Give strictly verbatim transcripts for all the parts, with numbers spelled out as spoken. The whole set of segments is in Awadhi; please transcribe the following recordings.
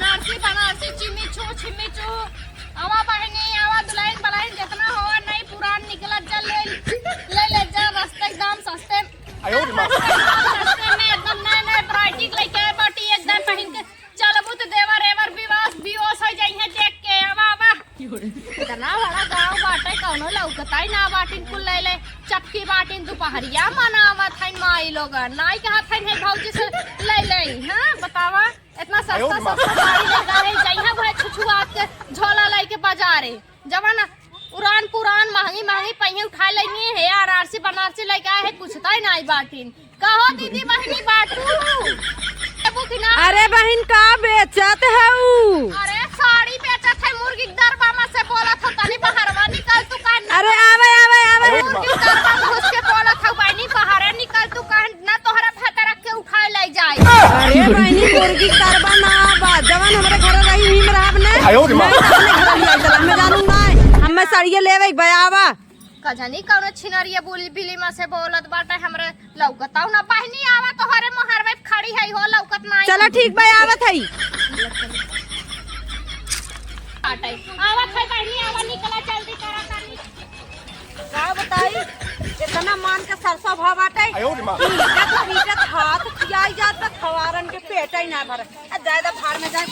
बनारसी, बनारसी, चिम्मी चू, छिम्मी चू। आवा बहिनी, आवा दुल्हन, बलहन, जितना होवा, नई पुरान निकलत जा, ले, ले, ले जा, रस्ते के दाम सस्ते। आयो रे माँ। रस्ते में एकदम नए, नए variety के लेके आए बाटी, एकदम पहिन के चलबू तो देवर, एवर, बिवास, बियोस हो जाइहे देख के। आवा, आवा। इतना बड़ा गाँव बाटे, कौनो लौकताई ना बाटिन, कुल ले ले चपकी बाटिन, दुपहरिया मनावत हईन माई लोगन, नाई कहत हईन है भौजी से ले ले, हाँ, बतावा, इतना सस्ता, आयो रे माँ। सस्ता साड़ी लेकर है, जइहा वह छुछुआत के झोला लेके बाजारे, जवन पुरान पुरान महंगी महंगी पहिए उठा लेनी है, आरआरसी बनारसी लेके आए है, पूछताई नाई बाटिन। कहो दीदी बहिनी बाटू, लेबू कि ना? अरे बहिन, का बेचत हऊ? अरे साड़ी बेचत है, मुर्गी के दरबा में से बोलत हऊ, तनी बहरवा निकल तू काहे ना? अरे आवे, आवे, आवे। मुर्गी के दरबा में घुस के बोलत हऊ, बहिनी बहरे निकल तू काहे ना, तोहरा भतरा के उठा ले जाए। अरे बहिनी, मुर्गी के दरबा ना बा, जवन हमरे घर रही, उही में रहब ने। आयो रे माँ। मैं अपने घर में चला, मैं जानू ना, हमें साड़िया लेवे के बा, आवा। का जानी कौनो छिनरिया बोली बिली में से बोलत बाटे, हमरे लौकताऊ ना। बहिनी आवा, तोहरे मोहर में खड़ी है हो, लौकत नाई। चला ठीक बा, आवत हई। बाटे। आवत है बहिनी, आवा, निकला जल्दी करा तानी। का बताई, इतना मान के सरसों भाव बाटे। आयो रे माँ। पीटत पीटत हाथ खियाई जात बा, खवारन के पेट ही ना भरे। आ जाए दा भाड़ में जाए।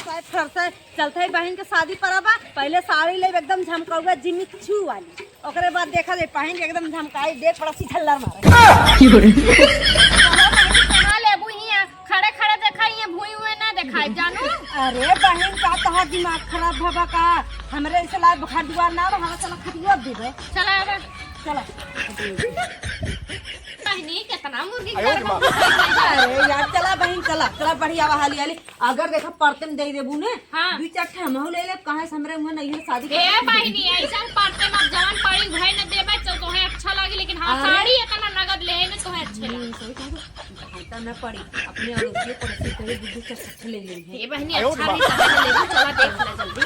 सरसों चलत है बहिन के शादी परा बा, पहिले साड़ी लेब एकदम झमकौआ जिम्मी चू वाली, ओकरे बाद देखा जाए पहिन के एकदम झमकाई दे, थोड़ा सी झल्लर मारे। कहाँ लेबू हियाँ? खड़े खड़े देखाई, भुई हुए ना देखाई, जानू। अरे बहिन, का तोहार दिमाग खराब भवा का? हमरे ऐसे लाए घर दुआर ना बा, हमें चला खटिया देबे। चला अब। चला। बहिनी, कितना मुर्गी आयो रे माँ। अरे यार, चला बहिन, चला, चला, बढ़िया बा, हाली हाली। अगर देखा परते में दे देबू ने, हाँ। दुई चार ठे हमहू ले लेब, काहे से हमरे मुँहे नैहर शादी ए कर बहिनी, ऐसा परते में जवन पड़ी उहे न देबे तो तोहे अच्छा लागी, लेकिन हाँ, अरे। साड़ी इतना नगद ले न तोहे अच्छे लागी। हम्म, सही कह दो। घाटा न पड़ी, अपने अड़ोसी पड़ोसी कहे दू दू चार ठे ले लेंगे। ए बहिनी, आयो अच्छा रे माँ। नहीं तो ले लेबू, चला देख ले जल्दी।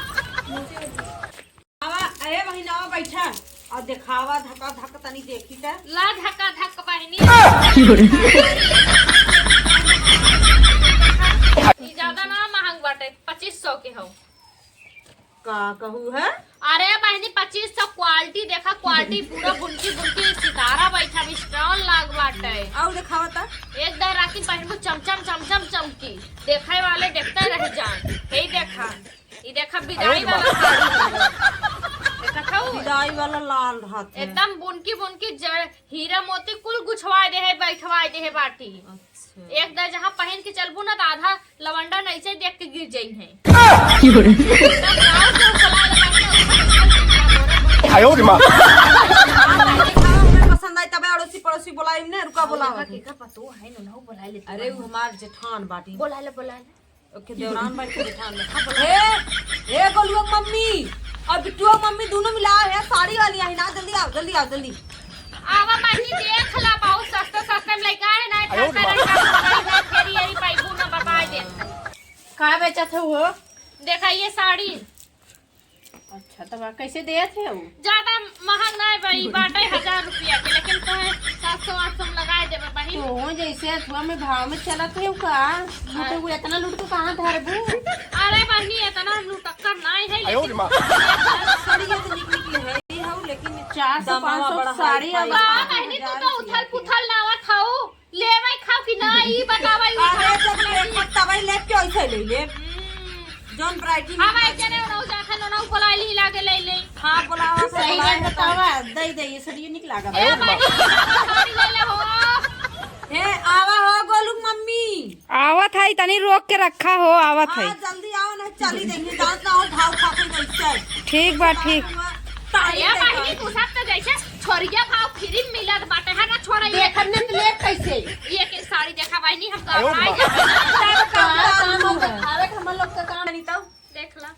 आवा, ए बहिन, आवा, बैठा। और देखावा, धका धक तनी देखी त। ला धका धक बहिनी। ई ज्यादा ना महंग बाटे, पच्चीस सौ के हौ। का कहू है? अरे बहिनी, पच्चीस सौ, quality देखा, quality पूरा बुनकी बुनकी सितारा बैठा, stone लाग बाटे। और देखावा त। एक दाई राती पहिनबू, चमचम चमचम चमकी, देखे वाले देखते रह जाए। यही देखा। ई देखा, बिदाई वाला साड़ी है। देखत हऊ? बिदाई वाला लाल रहत है। एकदम बुनकी बुनकी जड़, हीरा मोती कुल गुछवाए दे है, बैठवाए दे है बाटी। अच्छा। एक दाई जहाँ पहिन के चलबू ना, तो आधा लवंडा नीचे देख के गिर जाई है। आयो रे माँ। हाँ, नहीं, हाँ, हमें पसंद आई, तबे अड़ोसी पड़ोसी बोलाई ने, रुका, बोलावा। देखा, केकर पतोह है, उन्हों बोला लेती अरे, है। वो हमार जेठान बाटी। बोला ले, बोला ले। ओके, देवरान भाई के जेठान में। हे, हे गोलुआ मम्मी और बिट्टुआ मम्मी दोनों मिला है, साड़ी वाली आई ना, जल्दी आओ, जल्दी आओ, जल्दी। आवा बहिनी, देख ला, बहुत सस्ता सस्ता में लइका है ना, आयो रे माँ। फेरी एरी पाइबू ना, बताए दे। का बेचत हो वो? देखा ये साड़ी। अच्छा, तब कैसे देत है वो? ज्यादा महंग ना है भाई, बाटे हजार रुपया के, लेकिन तोहे सात सौ आठ सौ में लगाए देबे बहिन। तो जैसे अथुआ में भाव में चलत है का? लूटे हुए इतना लूट के कहाँ धरबू? अरे बहिनी, इतना हम लुटक्कर नाई है, आयो रे लेकिन माँ। साड़िया तो निक निकले है, ये हऊ, लेकिन चार सौ, दामवा पाँच सौ बड़ा साड़ी high अब price का बहिनी, तू तो उथल पुथल लावत हऊ। लेबै खाओ कि ना, ई बतावा, ई अरे, जब देखब तबै लेब, कैसे ले लेब? हम्म। जौन variety हम निकला आई जने ओनहु जाखन ओनहु बोलाइली लागे ले ले। हाँ, बोलावा से सही बोलाए बात हैं। बतावा, दे दे, ये साड़ी निक लागत ए है। भाई, साड़ी ले ले हो। हे, आवा हो गोलू मम्मी। आवत है, तनी रोक के रखा हो, आवत है। हाँ, जल्दी आओ, नहीं चली देंगे, जानत ना हो, भाव खा के नहीं चल। ठीक बा, ठीक। तारीफ ए देखा। बहिनी, तू सब तो जैसे छोरिया भाव free में मिलत बाटे, है ना, छोरा ये देखत नहीं तो लेब कैसे? ये के साड़ी देखा बहिनी, हम तो आयो अपना ही माँ। जाते हैं। काम, काम देखावे के हमर लोग के काम नहीं तो। देख ला,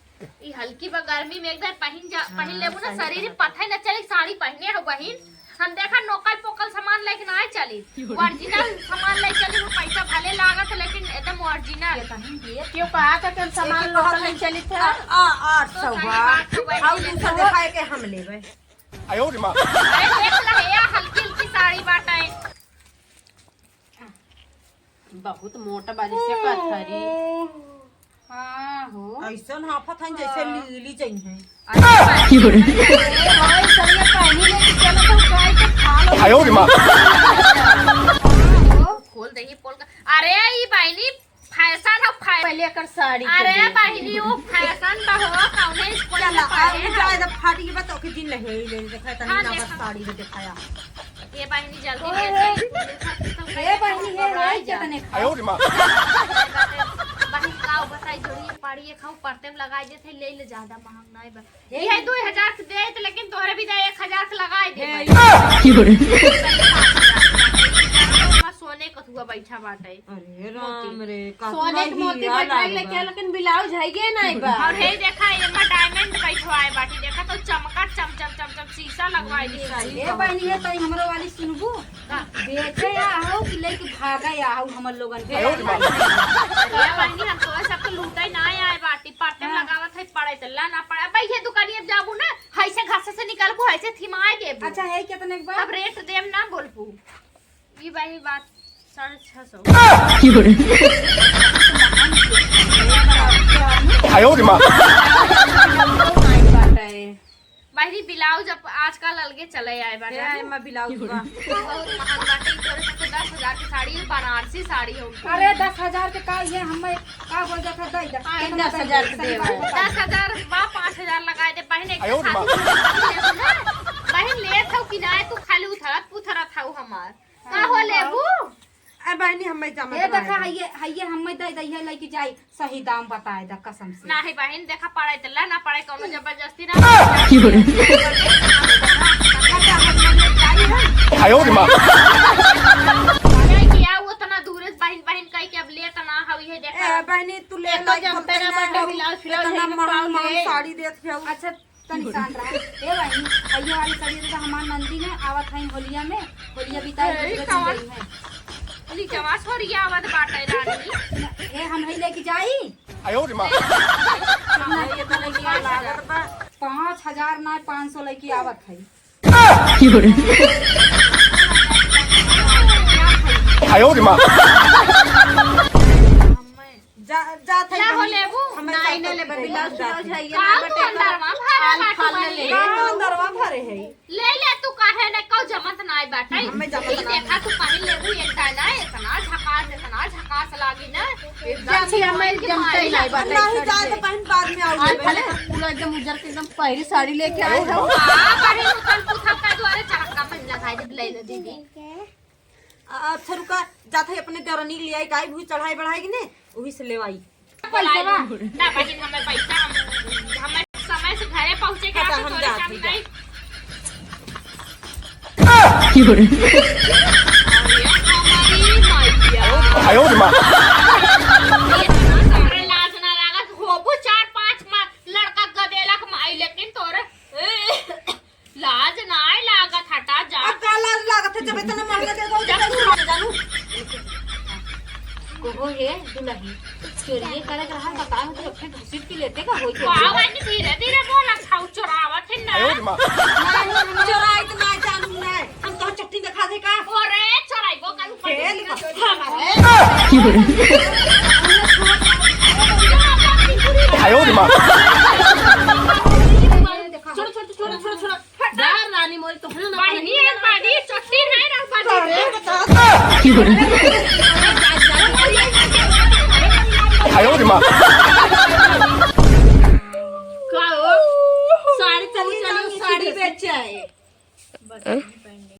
ई हल्की बा, गर्मी में एक बार पहिन जा, हाँ, पहिन लेबू ना, सही शरीर बात। पता ही ना चले साड़ी पहिने हो बहिन। हम देखा नोकल पोकल सामान लेके ना चली, original सामान ले चली, वो पैसा भले लागत, लेकिन एकदम original। ये कहीं ये क्यों कहा था कि हम सामान लेके चली थे? आ, आ, आठ सौ तो सही बा। बात तो वही और लेके दूसरा दिखाए के हम लेबे। आयो रे माँ। अरे देख ले, ये हल्की हल्की साड़ी बाटे। बहुत मोटा बारिश से पत्थरी। हाँ हो। ऐसन हाफत हैं जैसे हाँ। लीली जई हैं। अरे भाई, सरिया पहनी लेके चलो तो गाय के खा लो। आयो रे माँ। खोल दे ही पोल का। अरे ई बहिनी fashion हो, फै-, पहले एकर साड़ी के अरे देख। बहिनी, वो fashion बा हो, कौने स्कूल चला, में पढ़े अब हो? जाए, जब फाटी के बाद ओके दिन नहीं ले, देखा तनी हाँ, नवा देखा। साड़ी में दिखाया। ये बहिनी जल्दी ओए, दे दे। ए बहिनी, ये घबराई रोई जा। कितने खा- आयो रे माँ। बहिन का बताई, जोड़िए पाड़िए खाऊ, परते में लगाई देते, ले ले, ज्यादा महंग नहीं बा। हे। ये दो हजार के दे, तो लेकिन तोहरे भी दे, एक हजार के लगाई दे हे। भाई। सोने कथुआ बैठा बाटे। अरे राम रे, का सोने के मोती हीरा बैठा लागल लेके बा। लेकिन blouse है ये नहीं बा। और हे देखा, एमा diamond बैठवाए बाटी, देखा तो चमका चम चम चम चम शीशा लगवाए दी। ए बहिनी, ये तनी हमरो वाली सुनबू? का? बेचे आहू कि लेके भागे आहू हमर लोगन के? ए बहिनी, हम तोरे सबके लूटे ना आए बाटी, पाटे हाँ। लगावत है, पड़े त ला ना पड़े। अब ये दुकानी अब जाबू ना, हैसे घासे से निकलबू, हैसे थिमाए देबू। अच्छा, है कितने के बा? अब rate देम ना बोलबू। ई बहिनी बात साढ़े छह सौ। आयो रे माँ। बहिनी, blouse अब आजकल अलगे चले आए बाटे। हे, एमा blouse बा। बहुत महंग बाटे, ई तोरे सबके दस हजार के साड़ी, बनारसी साड़ी हो। अरे, दस हजार के का, ये हमें का बोल जाता, दे दे। हाँ, दस हजार के दे। दस हजार बा, पाँच हजार लगाए दे, बहिन, एक आयो रे साथ माँ। बहिन, लेत हऊ कि ना, तू खाली उथरत पुथरत हऊ हमार। का हो लेबू? ए बहिनी, हम्मे जमत ए, देखा, रहे। हइये, हइये हम्मे दे दइहे, लेके जाई, सही दाम बताए द, कसम से। नाही बहिन, देखा, पड़े त ला, ना पड़े, कौनो जबरदस्ती ना। की हो रे? अच्छा, हम लोग जाई हम। आयो रे माँ। जाई कि आ, उतना दूर से बहिन, बहिन कही कि अब ले त ना हऊ, ये देखा। ए बहिनी, तू ले एक तो लाई, जमते बोलते ना ना बाटे, हऊ, blouse, blouse इतना है, महंग, पाँव महंग ले। साड़ी देत हऊ। अच्छा, तनी शांत रहा। ए बहिनी, अइयो वाली सरिया तो हमार नंदी में आवत हईं होलिया में, होलिया बिताई ए, दूसरे दिन कवन? गई है। निचवा छोरिया आवत बाटे रानी। न, ए, हम ही लेके जाई। आयो रे माँ। कितना, कितना लइकी लागत बा? पाँच हजार ना, पाँच सौ लइकी आवत है। की हो रे? आयो रे माँ। जा, जात है ना हो बहिनी। लेबू? हमें ना, जात इन्हें है लेबे, बहिनी, blouse, जात blouse है। है, ये का ना तू बटे अंदरवा भरे फाल, बाटू फाल ले बहिनी? ले। का अंदरवा भरे है? ले ले तू, काहे ने कौ जमत नाय बाटे। हमें जमत ई ना देखा है। तू पहिन लेबू एक दाना, इतना झकास, इतना झकास लागी ना। एकदम अच्छी हमें मन के जमते मारी नहीं लागी। बाटे। नहीं जाए तो बहिन बाद में आओ आज लेबे खाली ना। पूरा एकदम उजर के एकदम पहिरी साड़ी लेके आए हो। हाँ, बहिन उतन पुथन का द्वारे चरक्का पहिन लगाए दे, ले ले दीदी। आ, अच्छा रुका, जात है अपने देवरनी के लिए आई, गाय भूज चढ़ाई बढ़ाई कि ने, वही से ले आई। पैसा बा? ना बहिन, हमें पैसा, हम, हमें समय से घरे पहुँचे के अच्छा, रहते हम तोरे जात काम हई, जा। नहीं। की हो रे? अरे हमारी मैया। आयो रे माँ। ये तो सारे लाज ना लागत, होबू चार पाँच मा-, लड़का गदेला के माई, लेकिन तोरे लाज नाय लागत, हटा जा। अब का लाज लागत है, जब इतना महंगा दे दो, जब तू जानू। कहो हे दुलही, चोरिये करे के रहा, बताओ तो अपने घसीट के लेते का होई के? बाबा जी धीरे धीरे बोला, खाऊ चोरावत है ना। आयो रे माँ। नहीं, हम चोराई तो ना जानू ना, हम तो चट्टी दिखा दे का। अरे चोराई वो कल खेल। आयो रे माँ। छोड़ो, छोड़ो, छोड़ो, छोड़ो, छोड़ो। जा रानी मोरी, तो हम ना बहिनी, एक बारी चट्टी नहीं रह पाती। आयो रे माँ। का हो? साड़ी चली, चली, साड़ी बेचे आए। बस।